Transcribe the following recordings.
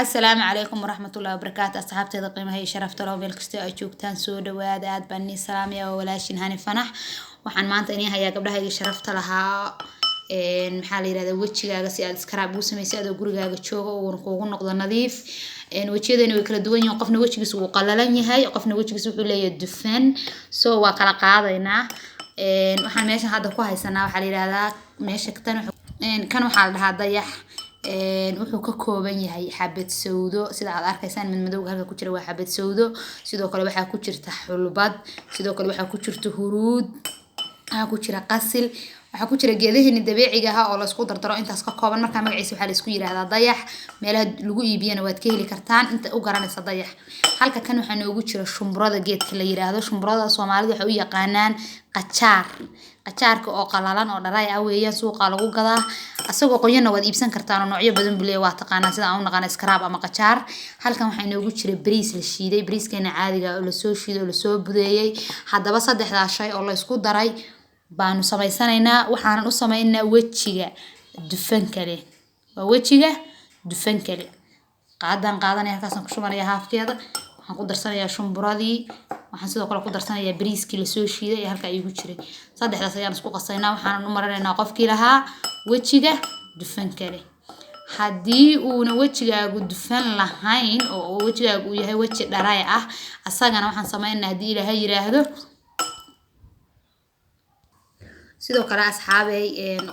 Asalaamu calaykum waraxmatullahi wabarakaatu. Asxaabteeda qiimaha iyo sharafta loo, meel kastoo ay joogtaan, soo dhawaada. Aad baan nii salaamaya. Waa walaashin Hani Fanax. Waxaan maanta inii hayaa, gabdhahayga sharafta lahaa, maxaa la yirahdaa, wejigaaga si aad scrub ugu samaysay adoo gurigaaga jooga, uuna kuugu noqdo nadiif. Wejiyadani way kala duwan yihiin. Qofna wejigiisa wuu qalalan yahay, qofna wejigiisa wuxuu leeyahay dufan, so waa kala qaadaynaa. Waxaan meeshan hadda ku haysanaa waxaa la yirahdaa, meesha tan kan waxaa la dhahaa dayax. Wuxuu ka kooban yahay xabad sawdo. Sida aad arkaysaan, mid madowga halka ku jira waa xabad sawdo. Sidoo kale waxaa ku jirta xulbad, sidoo kale waxaa ku jirta huruud, waxaa ku jira qasil, waxaa ku jira geedaheeni dabiiciga ah oo laysku dardaro. Intaas ka kooban. Markaa magaciisa waxaa laisku yiraahdaa dayax. Meelaha lagu iibiyana waad ka heli kartaan inta u garanaysa dayax. Halka kan waxaa noogu jira shumburada, geedka la yiraahdo shumburada. Soomaalida waxay u yaqaanaan qajaar. Qajaarka oo qalalan oo dharay ah weeyaan. Suuqa lagu gadaa, asagoo qoyanna waad iibsan kartaan, oo noocyo badan buu leeyahay. Waa taqaanaa sida aan u naqaano scrub ama qajaar. Halkan waxaa inoogu jira bariis la shiiday, bariiskeena caadiga oo lasoo shiiday oo lasoo budeeyay. Haddaba saddexdaa shay oo la isku daray baanu samaysanaynaa. Waxaanan u sameynaynaa wejiga dufanka leh. Waa wejiga dufanka leh. Qaadaan qaadanaya, halkaasaan ku shubanaya haafkeeda. Waxaan ku darsanayaa shumburadii, waxaan sidoo kale ku darsanayaa bariiskii lasoo shiiday ee halkaa iigu jiray. Saddexdaas ayaan isku qasaynaa. Waxaanan u marinaynaa qofkii lahaa wejiga dufanka leh. Haddii uuna wejigaagu dufan lahayn oo wejigaagu uu yahay weji dharay ah, asagana waxaan sameynaynaa, haddii Ilaahay yiraahdo. Sidoo kale, asxaabey,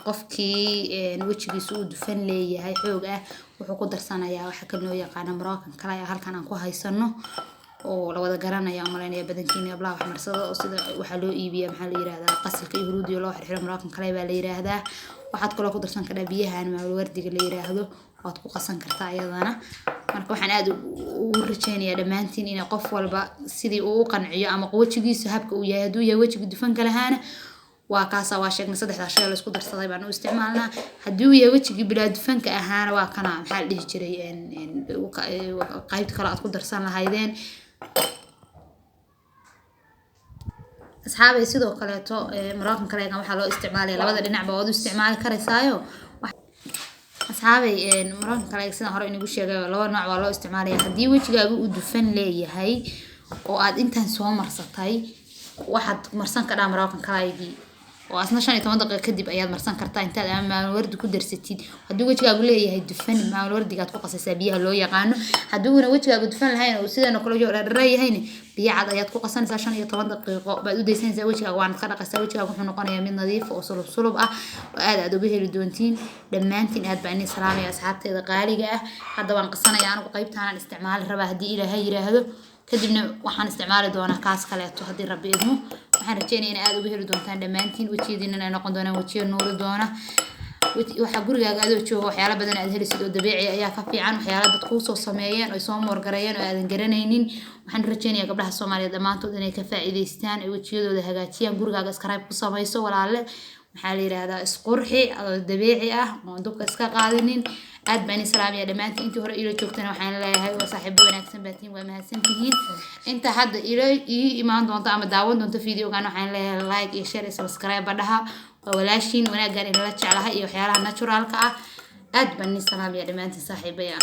qofkii wejigiisu uu dufan leeyahay xoog ah wuxuu ku darsanayaa waxa kan loo yaqaano Moroccan kale ee halkan aan ku haysano, oo la wada garanaya umaleynaya badankiina, hablaha wax marsada, oo sida waxaa loo iibiyaa, maxaa la yiraahdaa, qasilka iyo huruudiyo loo xirxiro. Moroccan kale baa la yiraahdaa. Waxaad kaloo ku darsan kartaa biyahan maalwardiga la yiraahdo, waad ku qasan kartaa iyadana. Marka waxaan aad ugu rajeynayaa dhammaantiin inay qof walba sidii uu u qanciyo ama wejigiisa habka uu yahay. Hadduu yahay wejiga dufanka lahaana, waa kaasa, waa sheegnay, saddexdaa shay la isku darsaday baan u isticmaalnaa. Haddii uu yahay wejigii bilaa dufanka ahaana, waa kana, maxaa la dhihi jiray, qaybta kale aad ku darsan lahaydeen. Asxaabay, sidoo kaleeto Moroccan kaleegan waxaa loo isticmaalaya labada dhinacba, waad u isticmaali karaysaayo. Asxaabay, Moroccan kaleega sidaan hore inagu sheegay, laba nooc waa loo isticmaalaya. Haddii wejigaagu uu dufan leeyahay oo aad intaan soo marsatay, waxaad marsan kadhaa Moroccan kaleegii, oo asna 15 daqiiqo kadib ayaad marsan kartaa intaad ama maalwardi ku darsatid. Haddii wejigaagu leeyahay dufan, maalwardigaad ku qasaysaa biyaha loo yaqaano. Haddii uuna wejigaagu dufan lahayn oo sidan oo kale dhardhara yahayna, biyo cad ayaad ku qasanaysaa, 15 daqiiqo baad u daysanaysaa wejigaaga, waanad ka dhaqaysaa. Wejigaaga wuxuu noqonayaa mid nadiif oo sulub sulub ah oo aad aad uga heli doontiin dhammaantiin. Aad baan idin salaamaya, asxaabteeda qaaliga ah. Hadda waan qasanaya anigu, qaybtaanaan isticmaali rabaa haddii Ilaahay yiraahdo. Kadibna waxaan isticmaali doonaa kaas kaleeto haddii Rabbi idmo. Waxaan rajeynaya in aad uga heli doontaan dhammaantiin, wejiyadiina ay noqon doonaan wejiyo nuuri doona. Waxaa gurigaaga adoo jooga waxyaala badan aad helisid oo dabiici ayaa ka fiican waxyaala dad kuusoo sameeyeen, oy soo moorgareeyeen oo aadan garanaynin. Waxaan rajeynayaa gabdhaha Soomaaliyeed dhammaantood inay ka faa'iidaystaan, ay wejiyadooda hagaajiyaan. Gurigaaga scrub ku samayso, walaale. Maxaa la yiraahdaa, isqurxi adoo dabiici ah oon dubka iska qaadinin. Aad baan idin salaamaya dhammaantiin. Intii hore ila joogtana waxaan leeyahay waa saaxiibo wanaagsan baatiin, waa mahadsantihiin. Inta hadda ila ii imaan doonto ama daawan doonto videogan, waxaan leeyahay like iyo share iyo subscribe badhaha. Waa walaashiin wanaaggan inala jeclahay iyo waxyaalaha naturalka ah. Aad baan idin salaamaya dhammaantiin, saaxiibaya.